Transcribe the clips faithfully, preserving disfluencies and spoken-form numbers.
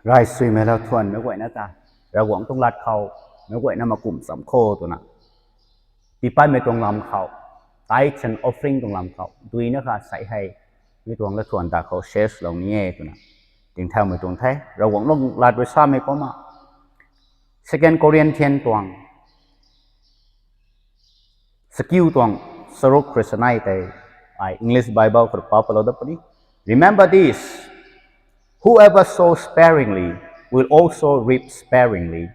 Rai suimei lau thuan meic guayna ta, Ravguangc tuang lat khou, meic guayna makum cham kho twna, tiipatmei tuang lam khou, tithes and offering tuang lam khou duina kha sei hei, mi tuang lat thuan ta khou share lou ni e twna, tingthaumei tuang the. Ravguangc lung lat rui samei kumna, Second Corinthians tuang sakiu tuang saruk khrisanai tei, ai English Bible khou pa palou dat puni. Remember this, whoever sows sparingly will also reap sparingly,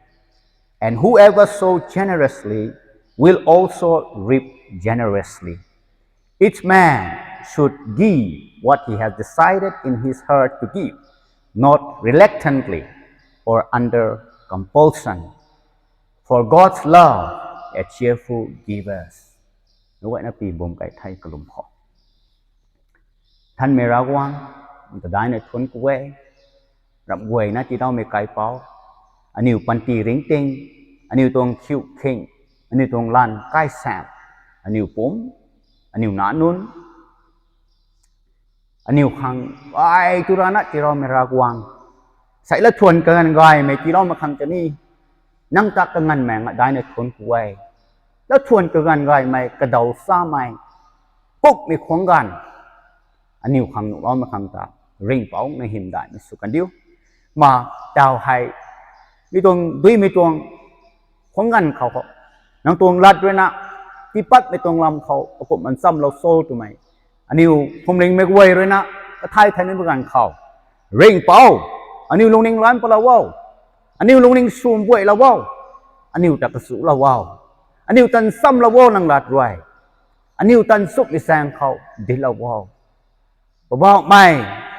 and whoever sows generously will also reap generously. Each man should give what he has decided in his heart to give, not reluctantly or under compulsion. For God's love a cheerful givers. Nunc guayna pi bum kai thei kalum khou, Nthanmei Ravguangc, tadaina thuanc ku e, ramh guayna tiiloumei kaipouc, aniu panty ringting, aniu tuang khiu khing, aniu tuang lan kai sam, aniu pumc, aniu nac nunc, aniu khang ai tu rana tiiloumei Ravguangc, sei lat thuan kaganv gaymei tiiloumei khang ta ni, nang ta kaganvmei nga daina thuanc ku e. Lat thuan kaganv gaymei, kadaw samei, kukmei khuang ganv, aniu khang nuhloumei khang ta, ringhpouc na hymdaihmei sw kan diu. Ma, tau hei, mi tuang duimei tuang khuang ganv khou khou, nang tuang lat ruina, tiipatmei tuang lam khou akumh man chamlou cho twmei, aniu phuamlingmei guay ruina kathay thay nimei ganv khou, ringhpouc, aniu lungning lan palou o, aniu lungning sw mbuailou o, aniu ta kachulou o, aniu tan chamlou o nang lat rui, aniu tan chumhmei saeng khou dinclou o. Poubauhmei,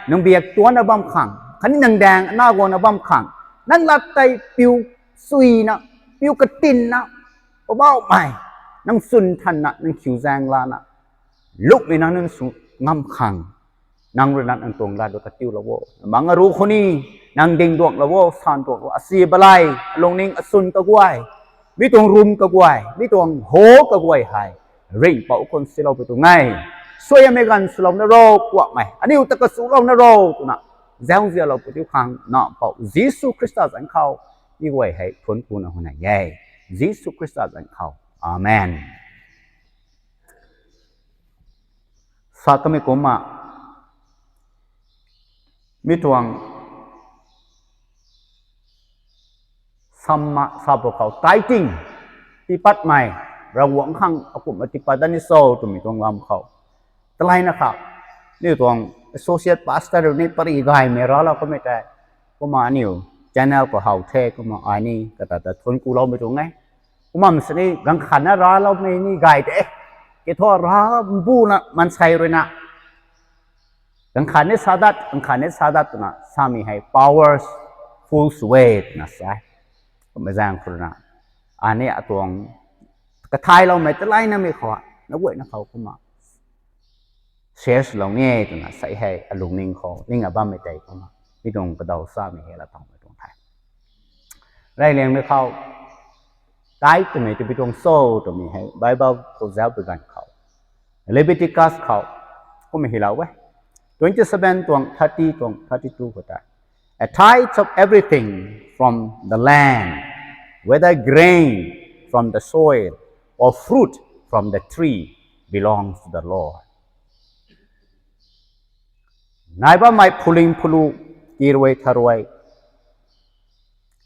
nang biak tuanna bam khang khatni nang daeng ana guangna bam khang, nang lat tei piu suina, piu katinna, Poubauhmei, nang chwn thanna, nang khiu zaeng lana, lukmei nang nunc sw ngam khang, nang ruina nang tuang lat rui katiulou o. Mang aru khou ni, nang dingduanglou o, sanduanglou, asi balai, alungning achwn kaguay, mi tuang rum kaguay, mi tuang ho kaguay hei, ringhpouc khang silou pui tuang e. Suaimei ganv swlou na ro, Poubauhmei, aniu ta kachulou na ro twna, zaengzialou pui tu khang Nac Mpouh Jisu Khrista zanc khou, mi guay hei thuanc kuna hwna e. Jisu Khrista zanc khou. Amen. Sa kamei kumna, mi tuang samna sapou khou tithing, tiipatmei, Ravguangc khang akumhna tiipat dat ni cho twmei tuang lam khou, talaina kha, aniu tuang associate pastor ni pary gaymei raclou kamei tei, kumna aniu channel khou how the, kumna ai ni kata ta thuanc kuloumei tuang e. Kumna sini ganv khatna racloumei ni gay de, kithu ra mbuna maansei ruina, ganv khat ni sa dat, ganv khat ni sa dat twna samei hei powerful sw e twna sa e. Kumna zaeng khou ruina, ani atuang kathayloumei talayna mei khou, na guayna khou kumna share lou ni e twna sei hei alungning khou ning a bammei tei kumna, mi tuang kadaw samei hei la tangmei tuang the. Reyliangmei khou, tithe twmei tabui tuang cho twmei hei Bible khou zauc pui ganv khou, Leviticus khou, kumna hylou e, twenty seven tuang thirty tuang thirty two khou tei, a tithe of everything from the land, whether grain from the soil or fruit from the tree, belongs to the Lord. Nai bammei phuling phulu, tirui tharui,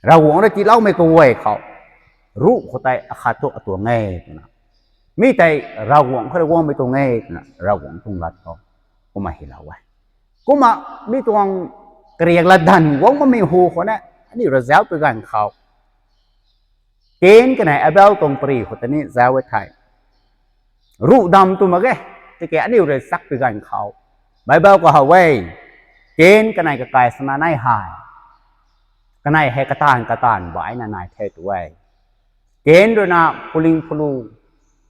Ravguangc rui tiiloumei kaguay khou, ruh khou tei akhat thu atuang e twna, mi tei Ravguangc khou rui guangmei tuang e twna Ravguangc tuang lat khou, kumna hylou e. Kumna, mi tuang kariak latdanv guang bammei hu khou na, aniu ra zauc pui ganv khou, Kain kanei Abel tuang pary khou ta ni zauc e thei, ruh dam tw mak ge, tiki aniu rui chak pui ganv khou, Bible khou how e, Kain kanei kakai sana nai hei, kanei hei kataanv kataanv baihna nai the tu e. Kain ruina phuling phulu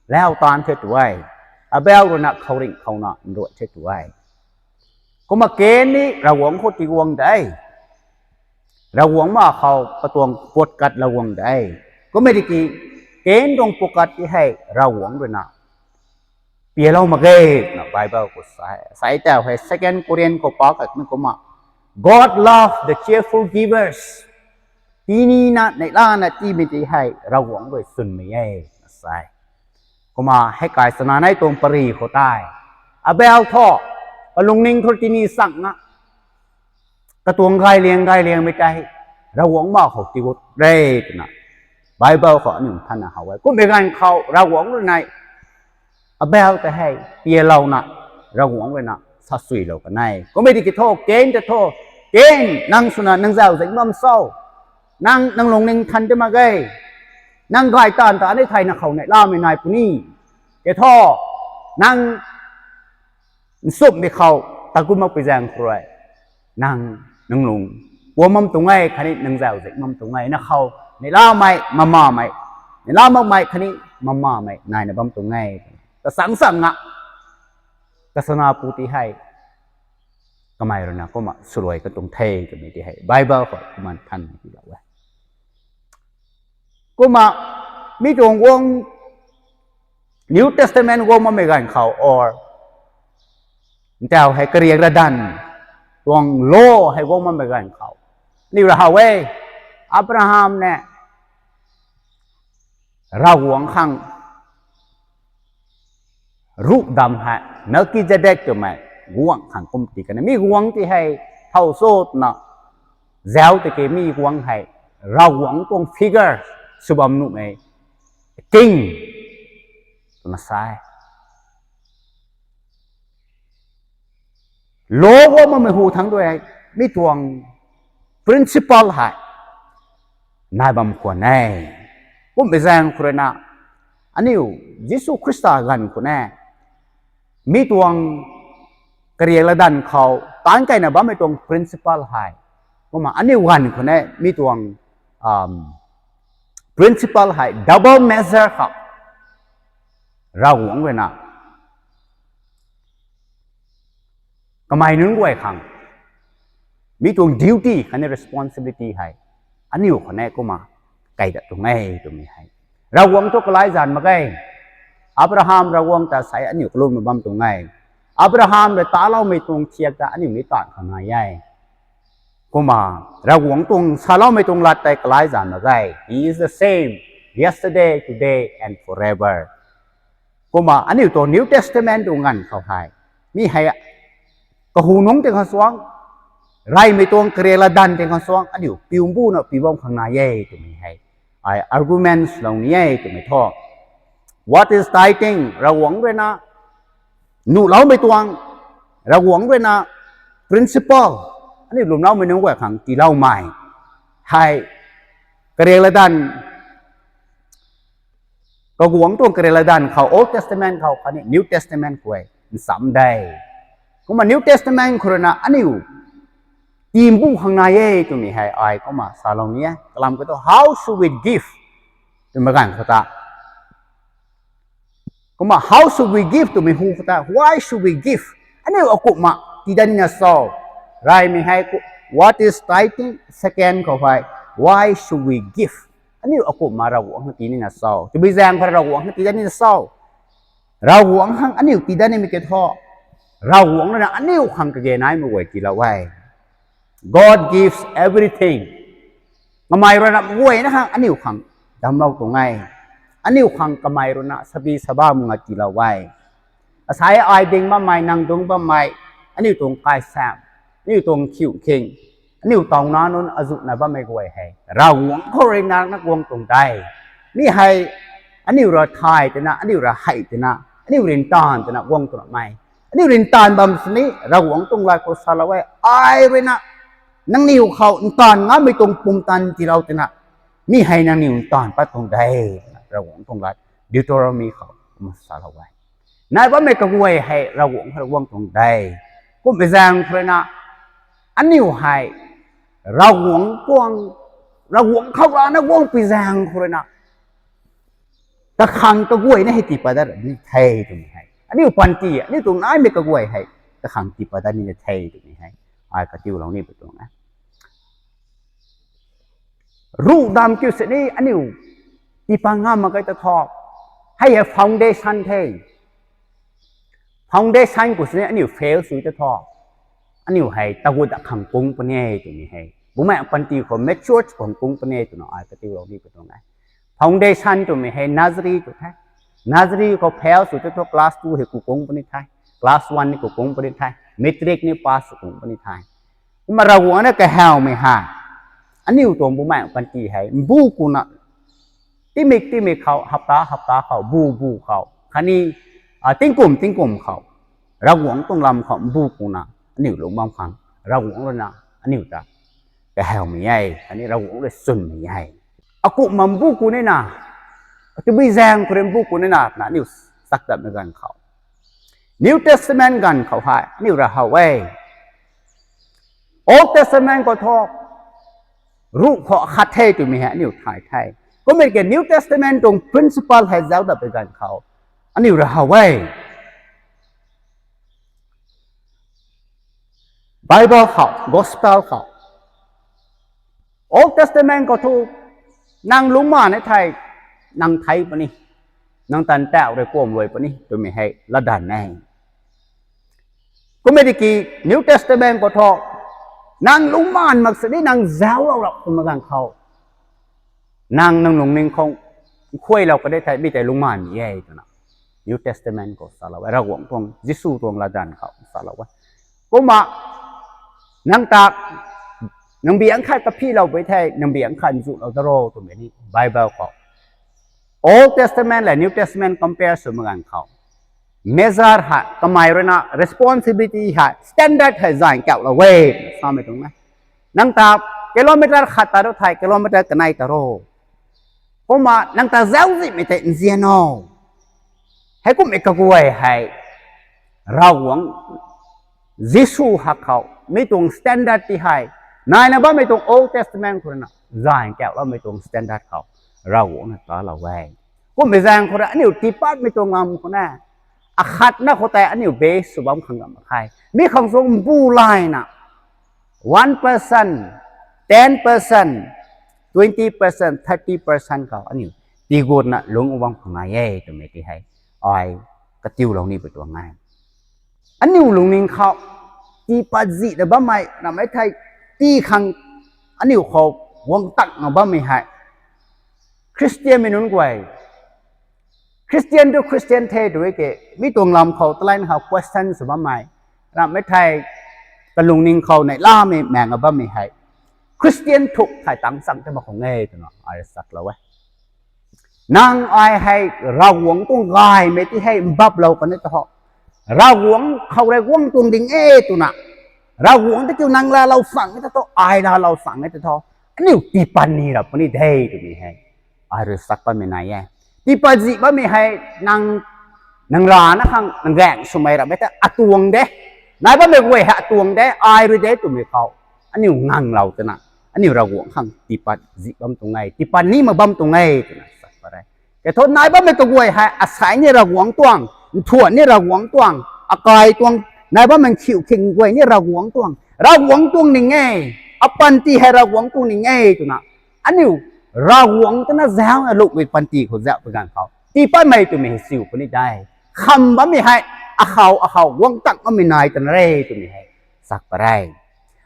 lau taanv the tu e. Abel ruina khouringh khouna nruai the tu e. Kumna Kain ni Ravguangc khou tiguang de, Ravguangc ma khou katuang puat kat lou guang de. Kummei tiki, Kain tuang puat kat ti hei Ravguangc ruina pialou mak ge twna Bible khou sa e. Sei tau hei Second Corinth khou pa katmei kumna, God love the cheerful givers. Tinina neihlana tiimei ti hei Ravguangc rui chwnmei e, sa e. Kumna hei kai chana nei tuang pary khou tei, Abel thu kalungning thu tini chang na, katuang gayliang gayliangmei tei Ravguangc ma khou tiigut re twna Bible khou aniu thanna how e. Kummei ganv khou Ravguangc rui nei Abel ta hei tiilouna Ravguangc rui na sasuilou kan e. Kummei tiki thu Kain ta thu, Kain, nang swna nang zauzian bam cho? Nang, nang lungning than ti mak ge. Nang gay taanv ta aniu thei na khou neihlamei nai puni. Ke thu, nang nchumhmei khou tagut makpui zaeng khou rui nang, nang lung puam bam tuang e, khatni nang zauzian bam tuang e. Na khou neihlamei, mamamei, neihla makmei khatni mamamei naina bam tuang e. Kachang chang na, kachana pu ti hei kamei rui na kumna swluai katuang the twmei ti hei Bible khou kumna than tiilou e. Kumna mi tuang guang, New Testament guang bammei ganv khou or ntau hei kariak radanv tuang law hei guang bammei ganv khou, aniu rui how e, Abraham ne Ravguangc khang ruh dam hei Melchizedek twmei guangc khang kum ti kan e. Mi guangc ti hei thow cho twna zauc tiki mi guangc hei Ravguangc tuang figure sw bam nuhmei king twna sa e. Law guang bammei hu thangc tu hei mi tuang principle hei nai bam khwan e. Kummei zaeng khou rui na aniu Jisu Khrista ganv khou ne mi tuang kariak ladanv khou taanc kaina bammei tuang principle hei, kumna aniu ganv khou ne mi tuang principle hei double measure khou Ravguangc rui na kamei nunc guay khang mi tuang duty khatni responsibility hei aniu khou ne kumna kai dat tuang e twmei hei. Ravguangc thu kalai zanc mak ge. Abraham Ravguangc ta sei aniu kalumna bam tuang e. Abraham rui taloumei tuang thiak ta aniu ni taanv khang nai e. Kumna Ravguangc tuang saloumei tuang lat tei kalai zanc mak ge. He is the same yesterday, today and forever. Kumna aniu tuang New Testament tuang ganv khou hei mi hei kahu nungc ting khang suang, reymei tuang kariak ladanv ting khang suang aniu piu mbuna piu bam khang nai e twmei hei ai arguments lou ni e twmei thu. What is tithing? Ravguangc rui na nuhloumei tuang, Ravguangc rui na principle, aniu lwmloumei nunc guay khang tiiloumei hei kariak ladanv, kaguangc tuang kariak ladanv khou, Old Testament khou khatni New Testament khou e ncham de. Kumna New Testament khou rui na aniu tii mbu khang nai e twmei hei ai kumna salou ni e. Kalam kha tu, how should we give twmei ganv khou ta, kumna how should we give twmei hu khou ta, why should we give? Aniu akumhna tii dat nina cho? Reymei hei what is tithing, second khou hei why should we give? Aniu akumhna Ravguangc khang tii nina cho? Tabui zaeng khou Ravguangc khang tii dat nina cho? Ravguangc khang aniu tii dat nimei kiu thu, Ravguangc rui na aniu khang kage naimei guay tiilou e. God gives everything. Kamei rui na mei guayna khang aniu khang damclou tuang e. Aniu khang kamei rui na sabi saba manga tiilou e. Asei ai ding bammei, nang dungc bammei, aniu tuang kaisam, aniu tuang khiu khing, aniu tauna nunc azuhna bammei guay hei Ravguangc khou rui na na guang tuang de. Mi hei aniu rui thay twna, aniu rui hei twna, aniu rintaanv twna guang tuang mei. Aniu rintaanv bam sini Ravguangc tuang lat khou salou e, ai rui na nangniw khou ntaanv ngammei tuang pumtan tiilou twna, mi hei nangniw ntaanv pat tuang de, Ravguangc tuang lat Deuteronomy khou kumna salou e. Nai bammei kaguay hei Ravguangc khou rui guang tuang de. Kummei zaeng khou rui na aniu hei Ravguangc tuang, Ravguangc khou rana guangpui zaeng khou rui na kakhang kaguayna hei tii pat dat ni the twmei hei, aniu panty, aniu tuang naimei kaguay hei kakhang tii pat dat ni the twmei hei ai katiulou ni pu tuang e. Ruh dam kiu sini aniu tii pat ngam mak khe ta thu, hei hei foundation the. Foundation khou sini aniu fail sw ta thu, aniu hei tagut da khang kung puni e twmei hei, bumaengh panty khou mature khang kung puni e twna ai katiulou ni pi tuang e. Foundation twmei hei nursery tw the. Nursery khou fail sw te thu class two hei ku kung puni the. Class one ni ku kung puni the. Matric ni pass sw kung puni the. Kumna Ravguangc na kahawmei ha, aniu tuang bumaengh panty hei mbu kuna, timik timik khou, hapta hapta khou, bu bu khou khatni, a, tingkum tingkum khou, Ravguangc tuang lam khou mbu kuna aniu lungc bam khang Ravguangc rui na aniu ta kahawmei e, khatni Ravguangc rui chwnmei e. Akumhna mbu ku nina, tabui zaeng khou rui mbu ku nina twna aniu sak datmei ganv khou, New Testament ganv khou hei aniu ra how e. Old Testament khou thu ruh khou khat the twmei hei aniu thay the. Kumna ke New Testament tuang principle hei zauc dat pui ganv khou aniu ra how e. Bible khou, Gospel khou, Old Testament khou thu nang lungcmaanv e thei, nang thei puni, nang tan tauh rui kuam luai puni twmei hei latdanv e. Kumna tiki New Testament khou thu nang lungcmaanv mak sini nang zauclou rap twmei ganv khou, nang nang lungning khou khuailou ka de thei mi tei lungcmaanv ni e twna New Testament khou salou e, Ravguangc tuang, Jisu tuang latdanv khou salou e. Kumna nang ta, nang biangc khat kaphihlou pui thei nang biangc khat nzulou da ro twmei ni Bible khou, Old Testament lev New Testament compare swmei ganv khou, measure hei kamei rui na responsibility hei, standard hei zaeng kauhlou e twna samei tuang e. Nang ta kilometer khat ta ro thei kilometer kanei ta ro. Kumna nang ta zauczihmei tei nzian o. Heikummei kaguay hei Ravguangc, Jisu hak khou mi tuang standard ti hei, naina bammei tuang Old Testament khou rui na zaeng kauhloumei tuang standard khou Ravguangc na talou e. Kummei zaeng khou rui aniu tiipatmei tuang lam khou na, akhatna khou tei aniu base sw bam khang gam mak khe. Mi khang sung mbu layna, one percent, ten percent, twenty percent, thirty percent khou aniu tiigutna lungc bam khang nai e twmei ti hei ai katiulou ni pui tuang e. Aniu lungning khou tiipat zihna bammei ramei thei, tii khang aniu khou guang takna bammei hei Christianmei nunc guay, Christian tu Christian the tw e ke, mi tuang lam khou talai khou question sw bammei ramei thei, kalungning khou neihlamei maengna bammei hei Christian thuk thei tang chang te mak khang e twna ai saklou e. Nang ai hei Ravguangc tuang gaymei ti hei mbaplou kan e ta tho, Ravguangc khou rui guang tuang ding e twna, Ravguangc ta kiu nang laalou chang e ta tho, ai laalou chang e ta tho, aniu tiipat ni rap puni de twmei hei ai rui sak bammei nai e. Tiipat zih bammei hei nang, nang rana khang nang gaeng swmei ramei ta atuang de, nai bammei guay hei atuang de, ai rui de twmei khou aniu nganglou twna, aniu Ravguangc khang tiipat zih bam tuang e, tiipat ni mak bam tuang e twna sak pat e. Kei thu nai bammei kaguay hei asei ni Ravguangc tuang, nthuan ni Ravguangc tuang, akai tuang, nai bammei khiu khing guay ni Ravguangc tuang, Ravguangc tuang ning e, apanty hei Ravguangc tuang ning e twna, aniu Ravguangc twna zaucna lungmei panty khou zauc pui ganv khou tiipatmei twmei hei siu puni de. Kham bammei hei akhou akhou guang tak bammei nai twna re twmei hei sak pat e.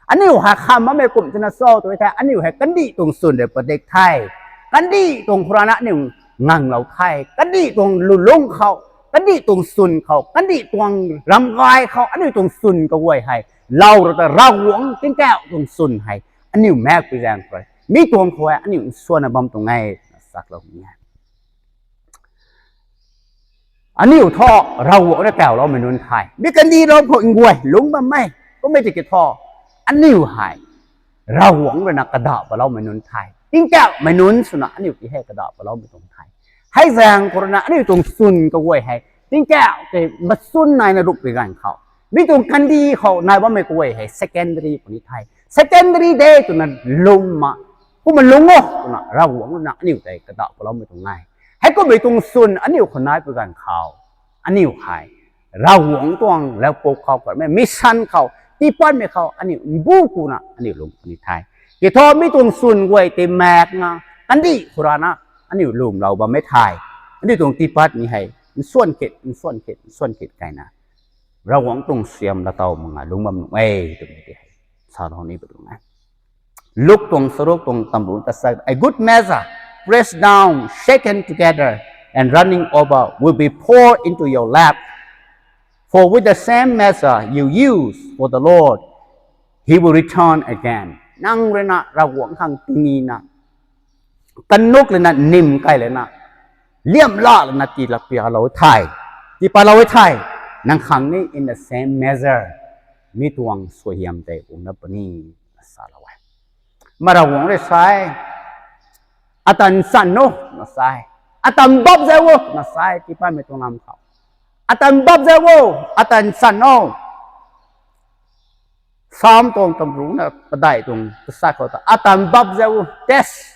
Aniu hei kham bammei kum twna cho tw e thei, aniu hei kandih tuang swn rui padik the, kandih tuang khou rana aniu nganglou the, kandih tuang lulungc khou, kandih tuang swn khou, kandih tuang ramgay khou aniu tuang swn kaguay hei lou ra ta Ravguangc tingkauh tuang swn hei aniu maek pui zaeng khou rui mi tuang khou hei aniu nsuanna bam tuang e twna saklou ni e. Aniu thu Ravguangc rui kauloumei nunc the, mi kandih ram khou nguay lungc bammei, kummei tiki thu aniu hei Ravguangc rui na kadaw paloumei nunc the, tingkauhmei nunc swna aniu ti hei kadaw paloumei tuang the. Hei zaeng khou rui na aniu tuang swn kaguay hei tingkauh tei machun naina rup pui ganv khou, mi tuang kandih khou nai bammei kaguay hei secondary puni the, secondary de twna lwm mak, kumna lungc o twna Ravguangc rui na aniu tei kadaw paloumei tuang e. Heikummei tuang swn aniu khou nai pui ganv khou, aniu hei Ravguangc tuang laupuk khou karmei mission khou, tiipatmei khou aniu mbu kuna aniu lungc puni the. Kei thu mi tuang swn guay tei maekna, kandih khou rana aniu lwmlou bammei the. Aniu tuang tiipat ni hei nsuan khit, nsuan khit, nsuan khit kaina Ravguangc tuang siam la taw mak nga lungc bam nuh e twmei ti hei salou ni pu tuang e. Luk tuang saruk tuang tamruc ta sa, a good measure, pressed down, shaken together, and running over, will be poured into your lap. For with the same measure you use for the Lord, he will return again. Nang rui na Ravguangc khang tinina, kanuk lana nim kai lana, liam la lana tii lak pialou the, tii palou the, nang khang ni in the same measure, mi tuang suaihiam tei ungna puni, salou e. Ma Ravguangc rui sa e, ata nchan o na sa e, ata mbap zau o na sa e, tiipammei tuang lam khou. Ata mbap zau o, ata nchan o. Psalm tuang tamruc na padeih tuang kasa khou ta, ata mbap zau o, test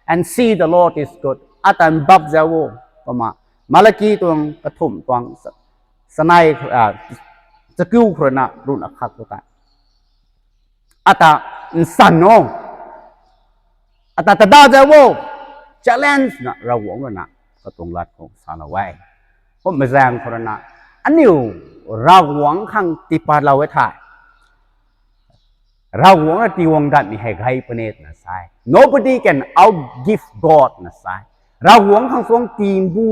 and see the Lord is good. Ata mbap zau o, kumna Malaki tuang kathumh tuang sa-, sanei, ah, chakiu khou rui na ruhna khat khou ta, ata nchan o, ata tada zau o, challenge na Ravguangc rui na katuang lat khou salou e. Kummei zaeng khou rui na, aniu Ravguangc khang tii patlou e thei, Ravguangc na tii guang datmei hei gay puni twna sa e. Nobody can outgive God na sa e. Ravguangc khang suang tii mbu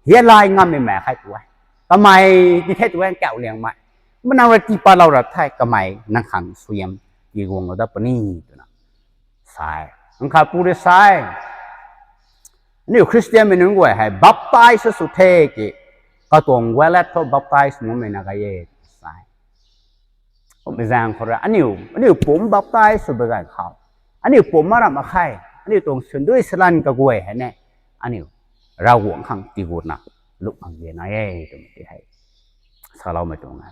hialai ngammei mei khe tu e. Kamei ti the tu e, kauh liangmei. Kumna nang rui tii patlou ra thei kamei nang khang suaihiam tii guanglou dat puni twna sa e. Nang khat pu rui sa e, aniu Christian mei nunc guay hei baptize sw the ki, katuang wallet khou baptize makmei na gay e sa e. Kummei zaeng khou rui aniu, aniu pumc baptize sw baganv khou, aniu pumc ma ramh mak khe, aniu tuang sundui salan kaguay hei ne, aniu Ravguangc khang tii gutna lungc khang ge nai e twmei ti hei saloumei tuang e.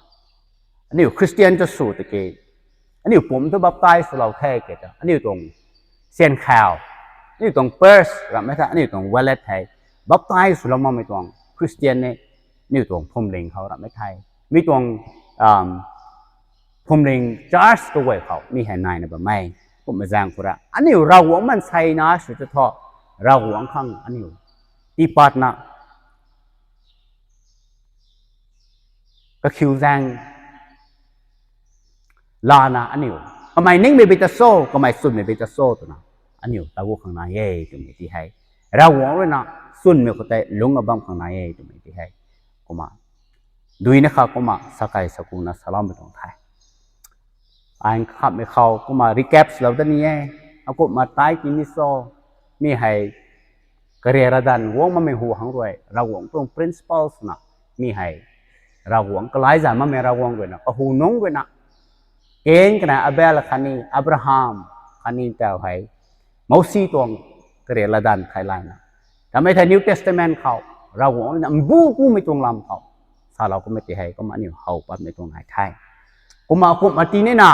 Aniu Christian ta sw tiki, aniu pumc thu baptize swlou the ki ta, aniu tuang sian khou, aniu tuang purse ramhmei thei, aniu tuang wallet hei baptize swlou makmei tuang Christian ni, aniu tuang phuamling khou ramhmei thei, mi tuang, um, phuamling church kaguay khou mi hei naina bam e. Kummei zaeng khou rui aniu Ravguangc maanseina sw ta thu, Ravguangc khang aniu tii patna kakhiu zaeng lana aniu kamei ningmei bei ta cho, kamei chwnmei bei ta cho twna aniu tagu khang nai e twmei ti hei, Ravguangc rui na chwnmei khou tei lungc abam khang nai e twmei ti hei, kumna duina kha kumna sakai sakuna saloumei tuang the. Ai khamhmei khou kumna recap swlou dat ni e. Akumna tithe ni cho, mi hei kariak radanv guang makmei hu hang rui Ravguangc tuang principles na, mi hei Ravguangc kalai zan makmei Ravguangc rui na, kahu nungc rui na, Cain khatni Abel khatni Abraham khatni tau hei Mosi tuang kariak radanv thei layna, tamei thei New Testament khou Ravguangc rui na mbu kumei tuang lam khou salou kummei ti hei kumna aniu how patmei tuang nai the. Kumna kumna tii nina,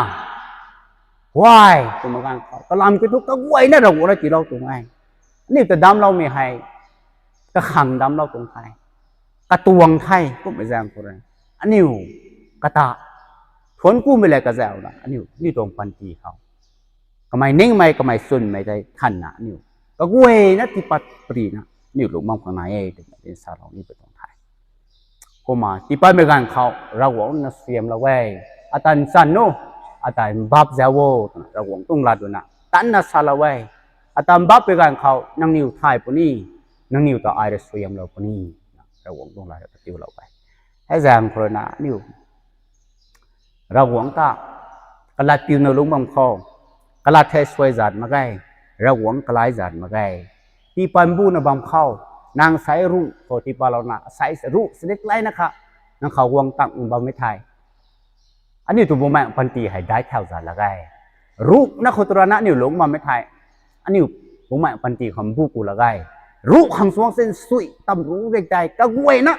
huay twmei ganv khou kalam kiu thu kaguayna Ravguangc rui tiilou tuang e. Aniu ta damcloumei hei kakhang damclou tuang the, katuang the. Kummei zaeng khou rui aniu kata thuanc kumei lev kazauhna aniu, aniu tuang panty khou kamei ningmei kamei chwnmei tei thanna aniu kaguayna tiipat prina aniu lungc bam khang nai e twmei ti salou ni pu tuang the. Kumna tiipatmei ganv khou Ravguangc na siamlou e, ata nchan o, ata mbap zau o twna Ravguangc tuang lat rui na tanna salou e. Ata mbapmei ganv khou nangniw thay puni, nangniw ta ai rui suaihiamlou puni, Ravguangc tuang lat rui katiulou e. Hei zaeng khou rui na aniu Ravguangc ta kalat piuna lungc bam khou, kalat hei suai zat mak ge, Ravguangc kalai zat mak ge. Tiipat mbuna bam khou, nang sai ruh khou tiipatlouna, sai ruh sini kalaina kha, nang khou guang tang bammei thei, aniu tu bumaengh panty hei daic thau zat lak ge. Ruhna khou tu rana aniu lungc bammei thei, aniu bumaengh panty khou mbu ku lak ge. Ruh khang suang sin sui tam ruh rik tei kaguayna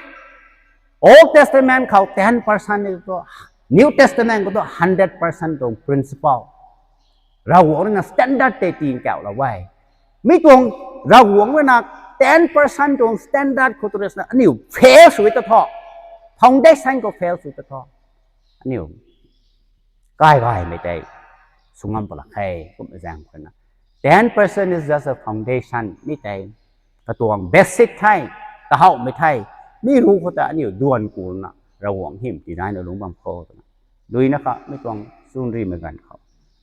Old Testament khou ten percent ni tu, New Testament khou tu hundred percent tuang principle, Ravguangc rui na standard tei tii kauhlou e. Mi tuang Ravguangc rui na ten percent tuang standard khou tu rui na aniu fail sw ta thu, foundation khou fail sw ta thu, aniu kai gaymei tei sw ngam palak khe. Kummei zaeng khou rui na ten percent is just a foundation, mi tei katuang basic the, kahawmei the. Mi ruh khou ta aniu duan kuna Ravguangc hym tidaina lungc bam kho twna, duina kha mei tuang chunrimei ganv khou,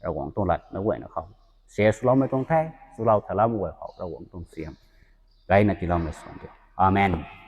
Ravguangc tuang lat meic guayna khou, se swloumei tuang the, swlou thaloumei guay khou Ravguangc tuang siam gayna tiiloumei swan di. Amen.